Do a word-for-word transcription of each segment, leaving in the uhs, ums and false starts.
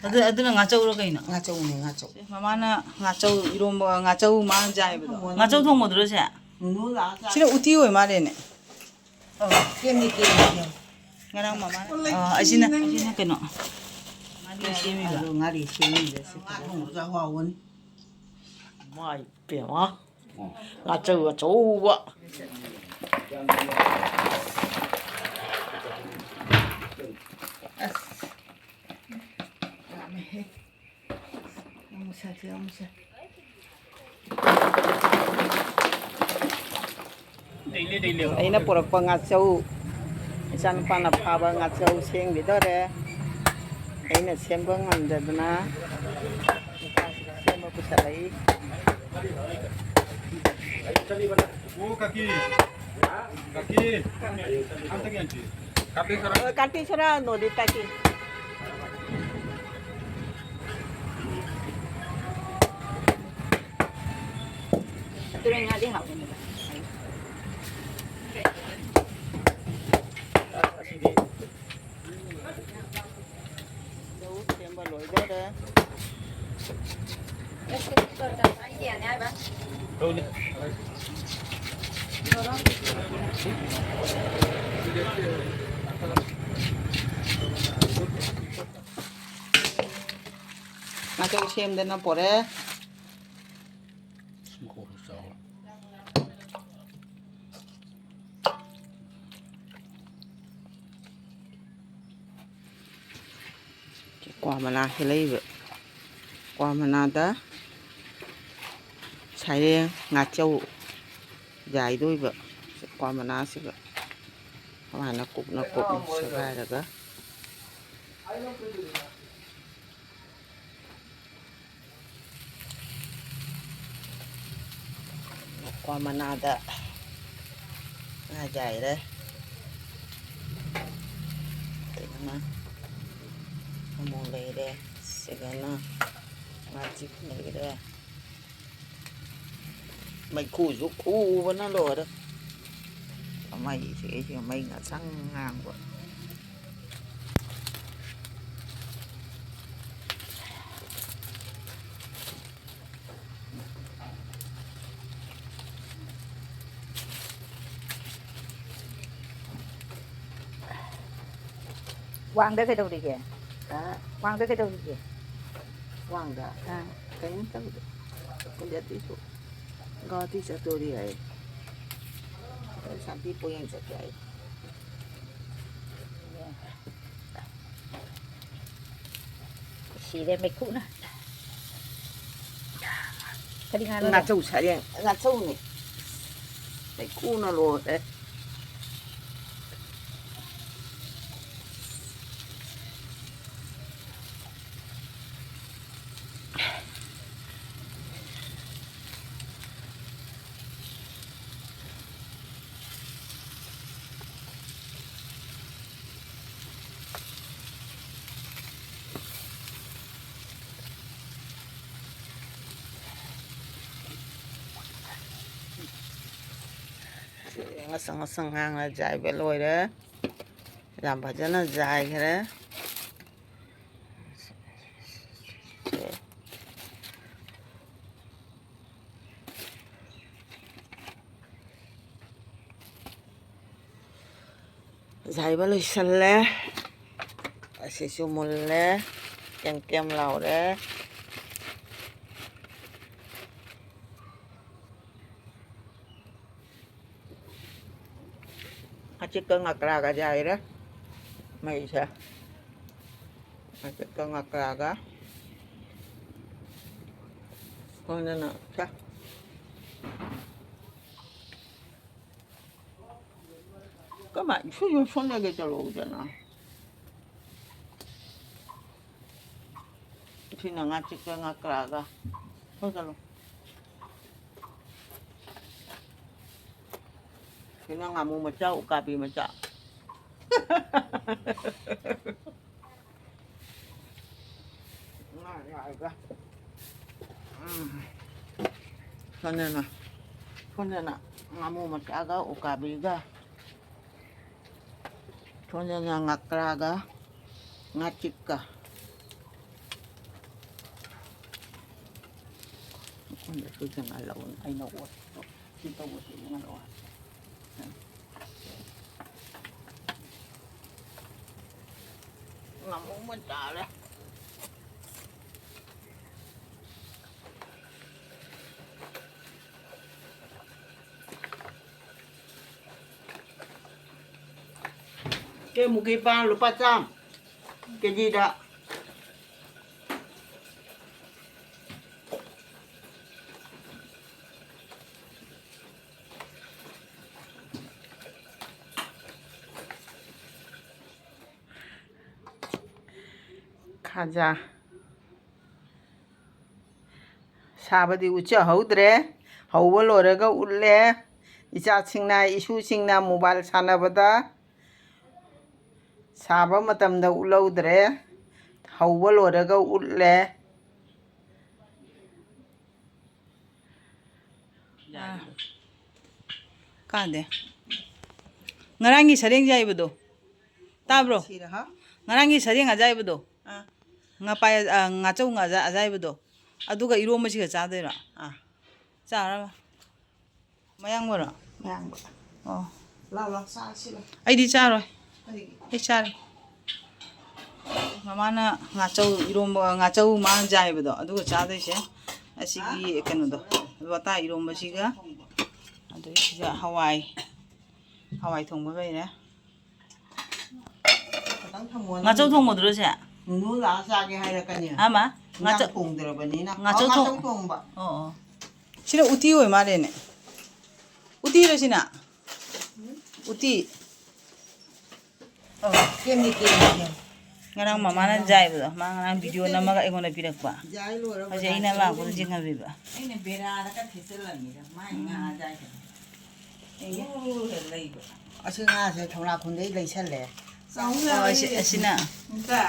ꯑꯗꯨ, ꯑꯗꯨꯅ ꯉꯥꯆꯧꯔꯣ ꯀꯩꯅꯣ? ꯉꯥꯆꯧꯅꯦ, ꯉꯥꯆꯧ꯫ ꯁꯦ, ꯃꯃꯥꯅ ꯉꯥꯆꯧ ꯏꯔꯣꯝꯕ, ꯉꯥꯆꯧ ꯃꯥꯅ ꯆꯥꯏꯕꯗꯣ꯫ ꯉꯥꯆꯧ ꯊꯣꯡꯕꯗꯨꯔꯣ ꯁꯦ? ꯅꯨꯅꯨ ꯂꯥꯛꯑ ꯆꯥ-, ꯁꯤꯅ ꯎꯇꯤ ꯑꯣꯏ ꯃꯥꯜꯂꯦꯅꯦ꯫ ꯑꯧ꯫ ꯀꯦꯝꯅꯤ, ꯀꯦꯝꯅꯤ, ꯀꯦꯝꯅꯤ꯫ ꯉꯔꯥꯡ ꯃꯃꯥꯅ, ꯑꯣ, ꯑꯁꯤꯅ, ꯑꯁꯤꯅ ꯀꯩꯅꯣ? ꯉꯥꯔꯤ ꯁꯦꯝꯃꯤꯕ꯫ ꯑꯗꯣ ꯉꯥꯔꯤ ꯁꯦꯝꯃꯤꯕ ꯁꯤ ꯐꯖꯅ꯫ ꯉꯥ ꯊꯣꯡꯕꯁꯨ ꯍꯥꯎꯕꯅꯤ꯫ ꯃꯥꯏ ꯄꯦꯝꯃ꯫ ꯉꯥꯆꯧ ꯑꯆꯧꯕ꯫ ꯑꯁ꯫ ꯌꯥꯝꯃꯦꯍꯦ꯫ ꯑꯃꯨꯛ ꯁꯥꯁꯦ, ꯑꯃꯨꯛ ꯁꯥ-, ꯑꯩꯅ ꯄꯨꯔꯛꯄ ꯉꯥꯆꯧ, ꯏꯆꯥꯅꯨꯄꯥꯅ ꯐꯥꯕ ꯉꯥꯆꯧ ꯁꯦꯝꯈꯤꯗꯣꯔꯦ꯫ ꯑꯩꯅ ꯁꯦꯝꯕ ꯉꯝꯗꯗꯅ ꯅꯨꯄꯥꯁꯤꯡꯅ ꯁꯦꯝꯕ ꯄꯨꯁꯜꯂꯛꯏ꯫ ओ काकी, काकी, आमचं घ्यायची। काकी करा। अ, काठी सरा नदीत टाकी। तुरंगादी हावनेला। ꯂꯧ ꯁꯦꯝꯕ ꯂꯣꯏꯗꯣꯔꯦ꯫ ꯉꯥꯆꯧ ꯁꯦꯝꯗꯅ ꯄꯣꯔꯦ꯫ ꯃꯈꯣꯟ ꯆꯥꯎ꯫ ꯀ꯭ꯋꯥ ꯃꯅꯥ ꯍꯦꯛꯂꯛꯏꯕ꯫ ꯀ꯭ꯋꯥ ꯃꯅꯥꯗ ꯁꯔꯦꯡ, ꯉꯥꯆꯧ ꯌꯥꯏꯗꯣꯏꯕ꯫ ꯀ꯭ꯋꯥ ꯃꯅꯥꯁꯤꯒ ꯁꯨꯃꯥꯏꯅ ꯀꯨꯞꯅ ꯀꯨꯞꯅ ꯁꯦꯒꯥꯏꯔꯒ꯫ ꯀ꯭ꯋꯥ ꯃꯅꯥꯗ ꯉꯥ ꯌꯥꯏꯔꯦ꯫ ꯁꯤꯒꯅ ꯑꯃꯨꯛ ꯂꯩꯔꯦ꯫ ꯁꯤꯒꯅ ꯉꯥꯆꯤꯛ ꯂꯩꯔꯦ꯫ ꯃꯩꯈꯨꯁꯨ ꯈꯨꯕꯅ ꯂꯣꯏꯔꯦ꯫ ꯃꯩꯁꯦ ꯑꯩꯁꯦ ꯃꯩ ꯉꯥꯡꯁꯪ ꯉꯥꯡꯕ꯫ ꯋꯥꯡꯗ ꯀꯩꯗꯧꯔꯤꯒꯦ? ꯍꯥ? ꯋꯥꯡꯗ ꯀꯩꯗꯧꯔꯤꯒꯦ? ꯋꯥꯡꯗ? ꯑꯥ꯫ ꯀꯔꯤꯝ ꯇꯧꯗꯦ꯫ ꯀꯨꯟꯖꯥꯇꯤꯁꯨ ꯒꯨꯋꯥꯍꯥꯇꯤ ꯆꯠꯇꯣꯔꯤ ꯍꯥꯏ꯫ ꯁꯥꯟꯇꯤ ꯄꯣꯌꯦꯡ ꯆꯠꯀꯦ ꯍꯥꯏ꯫ ꯁꯤꯔꯦ ꯃꯩꯈꯨꯅ꯫ ꯀꯔꯤ ꯉꯥꯅꯣ? ꯉꯥꯆꯧ ꯁꯥꯔꯦꯡ, ꯉꯥꯆꯧꯅꯦ꯫ ꯃꯩꯈꯨꯅ ꯂꯣꯏꯔꯦ꯫ ꯉꯁꯪ ꯉꯁꯪ ꯉꯥꯡꯅ ꯌꯥꯏꯕ ꯂꯣꯏꯔꯦ꯫ ꯌꯥꯝ ꯐꯖꯅ ꯌꯥꯏꯈ꯭ꯔꯦ꯫ ꯌꯥꯏꯕ ꯂꯣꯏꯁꯜꯂꯦ꯫ ꯑꯁꯤꯁꯨ ꯃꯨꯜꯂꯦ꯫ ꯀꯦꯝ ꯀꯦꯝ ꯂꯥꯎꯔꯦ꯫ ꯉꯥꯆꯤꯛꯀ ꯉꯀ꯭ꯔꯥꯒ ꯌꯥꯏꯔꯦ꯫ ꯃꯩꯁꯦ꯫ ꯉꯥꯆꯤꯛꯀ ꯉꯀ꯭ꯔꯥꯒ꯫ ꯁꯣꯝꯗꯅ ꯁꯦ꯫ ꯀꯃꯥꯏ ꯁꯨ ꯌꯨꯝ ꯁꯣꯟꯅꯒꯦ ꯆꯠꯂꯛꯎꯗꯅ꯫ ꯁꯤꯅ ꯉꯥꯆꯤꯛꯀ ꯉꯀ꯭ꯔꯥꯒ꯫ ꯍꯣꯏ, ꯆꯠꯂꯣ꯫ ꯁꯤꯅ ꯉꯥꯃꯨ ꯃꯆꯥ, ꯎꯀꯥꯕꯤ ꯃꯆꯥ꯫ ꯉꯥ ꯌꯥꯏꯒ꯫ ꯎꯝ꯫ ꯁꯣꯝꯗꯅ, ꯁꯣꯝꯗꯅ ꯉꯥꯃꯨ ꯃꯆꯥꯒ ꯎꯀꯥꯕꯤꯒ꯫ ꯁꯣꯝꯗꯅ ꯉꯀ꯭ꯔꯥꯒ ꯉꯥꯆꯤꯛꯀ꯫ ꯑꯩꯈꯣꯏꯅ ꯁꯤ ꯆꯪꯍꯜꯂꯛꯎꯅꯦ꯫ ꯑꯩꯅ ꯑꯣꯠ-, ꯁꯤ ꯇꯧꯕꯁꯤ ꯌꯦꯡꯍꯜꯂꯛꯑꯣ꯫ ꯉꯥꯃꯨ ꯑꯃ ꯇꯥꯔꯦ꯫ ꯀꯦꯃꯨꯛꯀꯤ ꯄꯥꯟ ꯂꯨꯄꯥ ꯆꯥꯝꯃ ꯀꯦꯖꯤꯗ꯫ ꯈꯥꯖꯥ ꯁꯥꯕꯗꯤ ꯎꯠꯆꯍꯧꯗ꯭ꯔꯦ꯫ ꯍꯧꯕ ꯂꯣꯏꯔꯒ ꯎꯠꯂꯦ꯫ ꯏꯆꯥꯁꯤꯡꯅ, ꯏꯁꯨꯁꯤꯡꯅ ꯃꯣꯕꯥꯏꯜ ꯁꯥꯟꯅꯕꯗ ꯁꯥꯕ ꯃꯇꯝꯗ ꯎꯠꯍꯧꯗ꯭ꯔꯦ꯫ ꯍꯧꯕ ꯂꯣꯏꯔꯒ ꯎꯠꯂꯦ꯫ ꯑꯥ꯫ ꯀꯥꯗꯦ꯫ ꯉꯔꯥꯡꯒꯤ ꯁꯔꯦꯡ ꯌꯥꯏꯕꯗꯣ꯫ ꯇꯥꯕ꯭ꯔꯣ? ꯁꯤꯔ, ꯍꯥ? ꯉꯔꯥꯡꯒꯤ ꯁꯔꯦꯡ ꯑꯖꯥꯏꯕꯗꯣ꯫ ꯑꯥ꯫ ꯉꯄꯥꯏ, ꯑ, ꯉꯥꯆꯧ ꯉꯥ ꯑꯖꯥ-, ꯑꯖꯥꯏꯕꯗꯣ꯫ ꯑꯗꯨꯒ ꯏꯔꯣꯝꯕꯁꯤꯒ ꯆꯥꯗꯣꯏꯔꯣ? ꯑꯥ꯫ ꯆꯥꯔꯕ? ꯃꯌꯥꯡꯕꯔꯣ? ꯃꯌꯥꯡꯕ꯫ ꯑꯣ꯫ ꯂꯥꯎ, ꯂꯥꯎ, ꯆꯥꯁꯤ ꯂꯥꯎ꯫ ꯑꯩꯗꯤ ꯆꯥꯔꯣꯏ꯫ ꯀꯔꯤꯒꯤ? ꯑꯩ ꯆꯥꯔꯦ꯫ ꯃꯃꯥꯅ ꯉꯥꯆꯧ ꯏꯔꯣꯝꯕ, ꯉꯥꯆꯧ ꯃꯥꯅ ꯖꯥꯏꯕꯗꯣ, ꯑꯗꯨꯒ ꯆꯥꯗꯣꯏꯁꯦ꯫ ꯑꯁꯤꯒꯤ ꯍꯥ? ꯀꯩꯅꯣꯗꯣ, ꯂꯣꯇꯥ ꯏꯔꯣꯝꯕꯁꯤꯒ, ꯑꯗꯩ ꯁꯤꯗ ꯍꯋꯥꯏ, ꯍꯋꯥꯏ ꯊꯣꯡꯕ ꯂꯩꯔꯦ꯫ ꯈꯤꯇꯪ ꯊꯝꯃꯣ, ꯉꯥꯆꯧ ꯅꯪ ꯊꯣꯡꯕꯗꯨꯔꯣ ꯁꯦ? ꯅꯨꯅꯨ ꯂꯥꯛꯑ ꯆꯥꯒꯦ ꯍꯥꯏꯔꯛꯀꯅꯤ꯫ ꯑꯃ, ꯏꯟꯖꯥꯡ ꯉꯥꯆꯧ-, ꯊꯣꯡꯗ꯭ꯔꯕꯅꯤꯅ꯫ ꯉꯥꯆꯧ ꯑꯣ, ꯊꯣꯡ-, ꯉꯥꯆꯧ ꯊꯣꯡꯕ꯫ ꯑꯣ, ꯑꯣ꯫ ꯁꯤꯅ ꯎꯇꯤ ꯑꯣꯏ ꯃꯥꯜꯂꯦꯅꯦ꯫ ꯎꯇꯤꯔꯣ ꯁꯤꯅ? ꯎꯝ? ꯎꯇꯤ꯫ ꯑꯣ, ꯀꯦꯝꯗꯤ ꯀꯦꯝꯗꯤ ꯀꯦꯝ꯫ ꯉꯔꯥꯡ ꯃꯃꯥꯅ ꯖꯥꯏꯕꯗꯣ, ꯃꯥ ꯉꯔꯥꯡ video ꯅꯝꯃꯒ ꯑꯩꯉꯣꯟꯗ ꯄꯤꯔꯛꯄ꯫ ꯖꯥꯏ ꯂꯣꯏꯔꯒ ꯍꯧꯖꯤꯛ ꯑꯩꯅ ꯂꯥꯛꯄꯗ ꯌꯦꯡꯍꯜꯂꯤꯕ꯫ ꯑꯩꯅ ꯕꯦꯔꯥꯗꯒ ꯊꯦꯠꯆꯜꯂꯝꯃꯤꯗ, ꯃꯥꯏ ꯉꯥ ꯖꯥꯏꯗꯣ꯫ ꯎ, ꯍꯦꯛ ꯂꯩꯕ꯫ ꯑꯁꯤ ꯉꯥꯁꯦ ꯊꯧꯅꯥꯈꯣꯡꯗꯩ ꯂꯩꯁꯜꯂꯦ꯫ ꯆꯥꯎ ꯑꯣ, ꯑꯁꯤ-, ꯌꯥꯔꯣꯏꯌꯦ꯫ ꯑꯁꯤꯅ? ꯏꯆꯥ,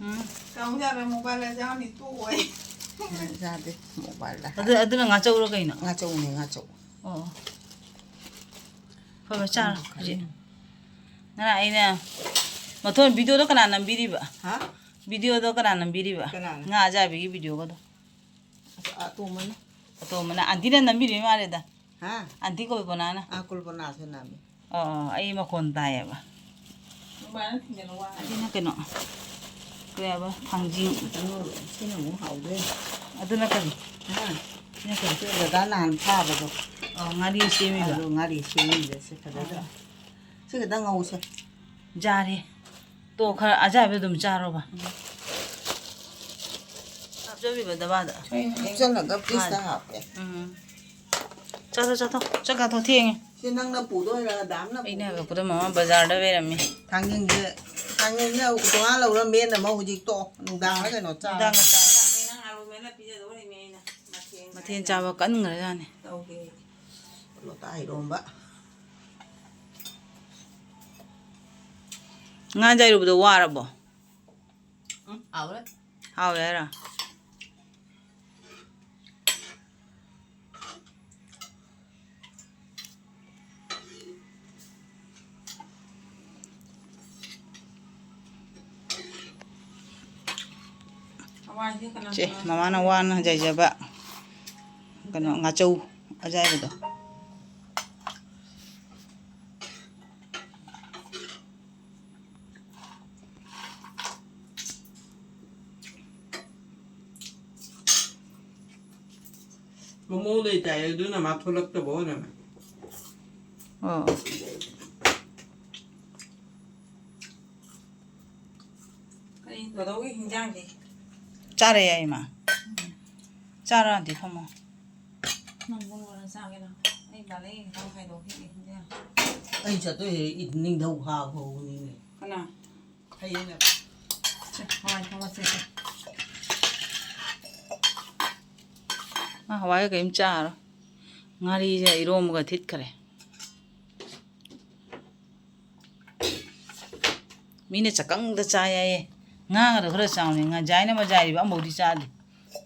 ꯎꯝ꯫ ꯆꯥꯎ ꯌꯥꯔꯣꯏ, mobile ꯂꯩ ꯆꯥꯅꯤ, ꯇꯣꯛꯑꯣ꯫ ꯆꯥꯗꯦ, mobile ꯂꯩ꯫ ꯑꯗꯨ, ꯑꯗꯨꯅ ꯉꯥꯆꯧꯔꯣ ꯀꯩꯅꯣ? ꯉꯥꯆꯧꯅꯦ, ꯉꯥꯆꯧ꯫ ꯑꯣ꯫ ꯍꯣꯏ, ꯍꯣꯏ, ꯆꯥꯔꯣ, ꯎꯝ, ꯍꯧꯖꯤꯛ꯫ ꯉꯔꯥꯡ ꯑꯩꯅ ꯃꯊꯣꯟ videoꯗꯣ ꯀꯅꯥ ꯅꯝꯕꯤꯔꯤꯕ? ꯍꯥ? Videoꯗꯣ ꯀꯅꯥ ꯅꯝꯕꯤꯔꯤꯕ? ꯀꯅꯥꯅ? ꯉꯥ ꯑꯖꯥꯏꯕꯒꯤ videoꯒꯗꯣ꯫ ꯑꯁ, ꯑꯇꯣꯝꯕꯅ꯫ ꯑꯇꯣꯝꯕꯅ꯫ Auntieꯅ ꯅꯝꯕꯤꯔꯤꯕ ꯃꯥꯜꯂꯦꯗ꯫ ꯍꯥ? Auntie ꯀꯜꯄꯅꯥꯅ꯫ ꯑꯥ, ꯀꯜꯄꯅꯥꯁꯨ ꯅꯝꯃꯤ꯫ ꯑꯣ, ꯑꯣ, ꯑꯩ ꯃꯈꯣꯟ ꯇꯥꯏꯌꯦꯕ꯫ ꯑꯗꯨꯅ ꯀꯩꯅꯣ, ꯀꯩ ꯍꯥꯏꯕ? ꯊꯥꯡꯖꯤꯡ꯫ ꯁꯤꯅ ꯑꯃꯨꯛ ꯍꯥꯎꯗꯣꯏꯅꯤ꯫ ꯑꯗꯨꯅ ꯀꯔꯤ? ꯍꯥ? ꯁꯤꯅ ꯀꯔꯤ? ꯁꯤ ꯗꯗꯥ ꯅꯍꯥꯟ ꯐꯥꯕꯗꯣ꯫ ꯑꯣ, ꯉꯥꯔꯤ ꯁꯦꯝꯃꯤꯕ? ꯑꯗꯨ ꯉꯥꯔꯤ ꯁꯦꯝꯃꯤꯕ ꯁꯤ ꯐꯖꯗ꯭ꯔꯥ? ꯁꯤ ꯈꯤꯇꯪ ꯉꯧꯁꯦ꯫ ꯌꯥꯔꯦ꯫ ꯇꯣ, ꯈꯔ ꯑꯖꯥꯏꯕ ꯑꯗꯨꯝ ꯆꯥꯔꯣꯕ꯫ ꯎꯝ꯫ ꯍꯥꯞꯆꯜꯂꯤꯕ ꯗꯕꯥꯗ꯫ ꯍꯥꯞꯆꯜꯂꯒ ꯐ꯭ꯔꯤꯖꯇ ꯍꯥꯞꯄꯦ꯫ ꯎꯝ꯫ ꯆꯥꯊꯣꯛ, ꯆꯥꯊꯣꯛ꯫ ꯆꯥꯛ ꯆꯥꯊꯣꯛ, ꯊꯦꯡꯉꯦ꯫ ꯁꯤ ꯅꯪꯅ ꯄꯨꯗꯣꯏꯔꯥ, ꯗꯥꯝꯅ ꯑꯩꯅ ꯄꯨꯗꯣꯏꯔꯥ? ꯍꯜꯂꯛꯄꯗ ꯃꯃꯥ ꯕꯖꯥꯔꯗ ꯂꯩꯔꯝꯃꯤ꯫ ꯊꯥꯡꯖꯤꯡꯁꯦ, ꯊꯥꯡꯖꯤꯡꯁꯦ ꯇꯣꯉꯥꯟ ꯂꯧꯔ ꯃꯦꯠꯅꯕ ꯍꯧꯖꯤꯛ ꯇꯣ, ꯅꯨꯡꯗꯥꯡꯗ ꯀꯩꯅꯣ ꯆꯥꯔꯣ꯫ ꯅꯨꯡꯗꯥꯡꯗ ꯆꯥꯔꯣ꯫ ꯃꯊꯦꯜ ꯆꯥꯕ ꯀꯟꯈ꯭ꯔꯖꯥꯠꯅꯤ꯫ ꯇꯧꯒꯦ꯫ ꯂꯣꯇꯥ ꯏꯔꯣꯝꯕ꯫ ꯉꯥ ꯌꯥꯏꯔꯨꯕꯗꯣ ꯋꯥꯔꯕꯣ? ꯎꯝ, ꯍꯥꯎꯔꯦ꯫ ꯍꯥꯎꯋꯦ ꯍꯥꯏꯔꯣ? ꯍꯋꯥꯏꯁꯦ ꯀꯅꯥ ꯆꯦ, ꯀꯅꯥ ꯃꯃꯥꯅ ꯋꯥꯅ ꯌꯥꯏꯖꯕ ꯀꯩꯅꯣ, ꯉꯥꯆꯧ ꯑꯌꯥꯏꯕꯗꯣ꯫ ꯃꯣꯃꯣ ꯂꯩꯇꯥꯏ, ꯑꯗꯨꯅ ꯃꯥ ꯊꯣꯛꯂꯛꯇꯕ ꯑꯣꯏꯔꯝꯃꯦ꯫ ꯑꯣ꯫ ꯀꯔꯤ ꯀꯗꯧꯒꯤ ꯍꯤꯟꯖꯥꯡꯗꯤ? ꯆꯥꯔꯦ ꯌꯥꯏ, ꯏꯃꯥ꯫ ꯆꯥꯔꯣ, ꯑꯥꯟꯇꯤ, ꯐꯝꯃꯣ꯫ ꯅꯪ ꯄꯨꯡ ꯀꯌꯥꯗ ꯆꯥꯒꯦ ꯅꯪ? ꯑꯩ ꯕꯥꯂꯦ ꯈꯤꯇꯪ ꯈꯥꯏꯗꯣꯛꯈꯤꯒꯦ ꯍꯤꯟꯖꯥꯡ꯫ ꯑꯩ ꯆꯠꯇꯣꯏꯁꯦ ꯏ-, ꯅꯤꯡꯊꯧ ꯀꯥꯕ ꯐꯥꯎꯕꯅꯤꯅꯦ꯫ ꯀꯅꯥ? ꯍꯌꯦꯡꯅꯦ꯫ ꯁꯦ, ꯍꯋꯥꯏ ꯊꯣꯡꯉꯁꯦ, ꯁꯦ꯫ ꯃꯥ ꯍꯋꯥꯏꯒ ꯀꯔꯤꯝ ꯆꯥꯔꯣꯏ꯫ ꯉꯥꯔꯤꯁꯦ ꯏꯔꯣꯝꯕꯒ ꯊꯤꯠꯈ꯭ꯔꯦ꯫ ꯃꯤꯅ ꯆꯥꯛꯀꯪꯗ ꯆꯥꯏ ꯍꯥꯏꯌꯦ꯫ ꯉꯥꯒꯗꯣ ꯈꯔ ꯆꯥꯎꯅꯤ꯫ ꯉꯥ ꯖꯥꯏꯅ ꯃꯖꯥꯏꯔꯤꯕ ꯑꯃꯐꯥꯎꯗꯤ ꯆꯥꯗꯦ꯫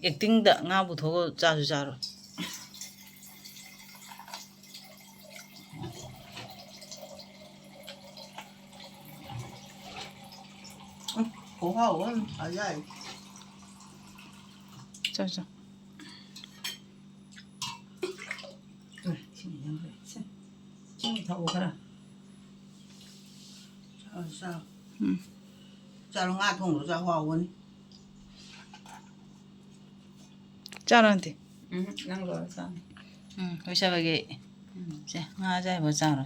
ꯑꯦꯛꯇꯤꯡꯗ ꯉꯥ ꯄꯨꯊꯣꯛꯑꯒ ꯆꯥꯁꯨ ꯆꯥꯔꯣꯏ꯫ ꯎꯝ, ꯈꯨꯍꯥꯎ ꯑꯃ ꯐꯖꯔꯦ꯫ ꯆꯥꯎ, ꯆꯥꯎ꯫ ꯎꯝ, ꯏꯁꯤꯡ ꯌꯥꯝꯈ꯭ꯔꯦ꯫ ꯁꯦ, ꯏꯁꯤꯡ ꯊꯛꯑꯣ ꯈꯔ꯫ ꯆꯥꯎ, ꯆꯥꯎ꯫ ꯎꯝ꯫ ꯆꯥꯔꯣ, ꯉꯥ ꯊꯣꯡꯕꯗꯣ ꯆꯥꯎ, ꯍꯥꯎꯕꯅꯤ꯫ ꯆꯥꯔꯣ ꯑꯟꯇꯤ꯫ ꯎꯝ, ꯅꯪ ꯂꯣꯏꯔ ꯆꯥꯔꯣ꯫ ꯎꯝ, ꯂꯣꯏꯁꯜꯂꯒꯦ꯫ ꯎꯝ, ꯁꯦ, ꯉꯥ ꯑꯌꯥꯏꯕ ꯆꯥꯔꯣ꯫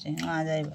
ꯁꯦ, ꯉꯥ ꯑꯌꯥꯏꯕ꯫